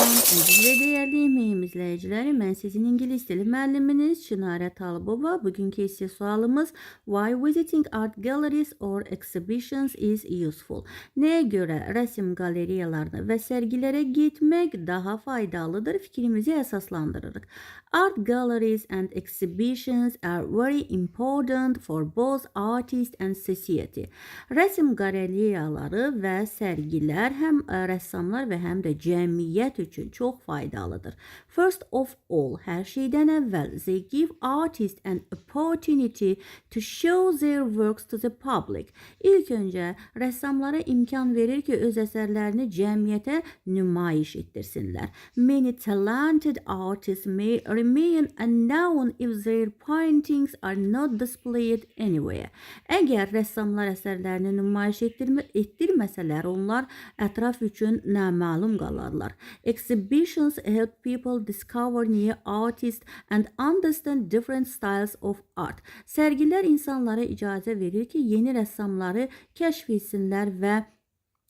Salam, əziz və dəyərli EMEYİM izləyiciləri, mən sizin ingilis dili müəlliminiz Çinarə Talıbova. Bugünkü esse sualımız: "Why visiting art galleries or exhibitions is useful?" Nəyə görə rəsm qaleriyalarına və sərgilərə getmək daha faydalıdır? Fikrimizi əsaslandırırıq. Art galleries and exhibitions are very important for both artists and society. Rəsm qaleriyaları və sərgilər həm rəssamlar və həm də cəmiyyət üçün çox faydalıdır. First of all, hər şeydən əvvəl, they give artists an opportunity to show their works to the public. İlk öncə rəssamlara imkan verir ki, öz əsərlərini cəmiyyətə nümayiş etdirsinlər. Many talented artists may remain unknown if their paintings are not displayed anywhere. Əgər rəssamlar əsərlərini nümayiş etdirməsələr, onlar ətraf üçün naməlum qalarlar. Exhibitions help people discover new artists and understand different styles of art. Sərgilər insanlara icazə verir ki, yeni rəssamları kəşf etsinlər və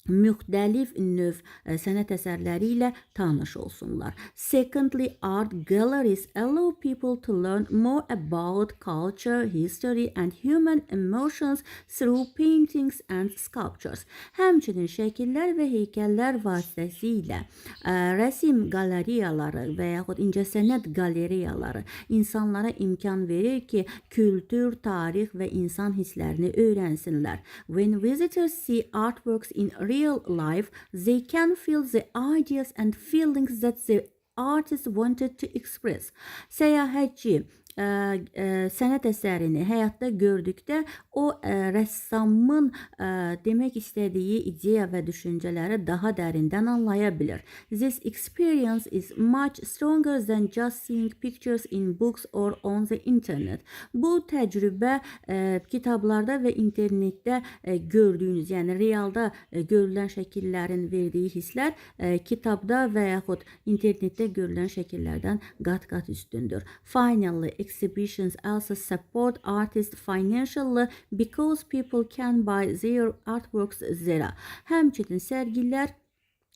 müxtəlif növ sənət əsərləri ilə tanış olsunlar. Secondly, art galleries allow people to learn more about culture, history and human emotions through paintings and sculptures. Həmçinin şəkillər və heykəllər vasitəsilə rəsm qaleriyaları və yaxud incəsənət qaleriyaları insanlara imkan verir ki, kültür, tarix və insan hisslərini öyrənsinlər. When visitors see artworks in real life, they can feel the ideas and feelings that the artist wanted to express. Səyahətçi sənət əsərini həyatda gördükdə o rəssamın demək istədiyi ideya və düşüncələri daha dərindən anlaya bilər. This experience is much stronger than just seeing pictures in books or on the internet. Bu təcrübə kitablarda və internetdə gördüyünüz, yəni realda görülən şəkillərin verdiyi hisslər kitabda və yaxud internetdə görülən şəkillərdən qat-qat üstündür. Finally, exhibitions also support artists financially because people can buy their artworks there. Həmçinin sərgilər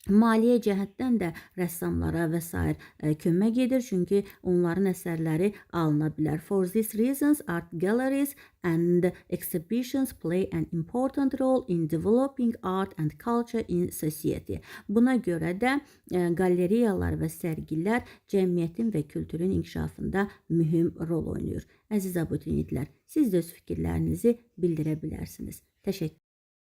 maliyyə cəhətdən də rəssamlara və sair kömək edir, çünki onların əsərləri alına bilər. For these reasons, art galleries and exhibitions play an important role in developing art and culture in society. Buna görə də qaleriyalar və sərgilər cəmiyyətin və kültürün inkişafında mühüm rol oynayır. Əziz abituriyentlər, siz də öz fikirlərinizi bildirə bilərsiniz. Təşəkkür.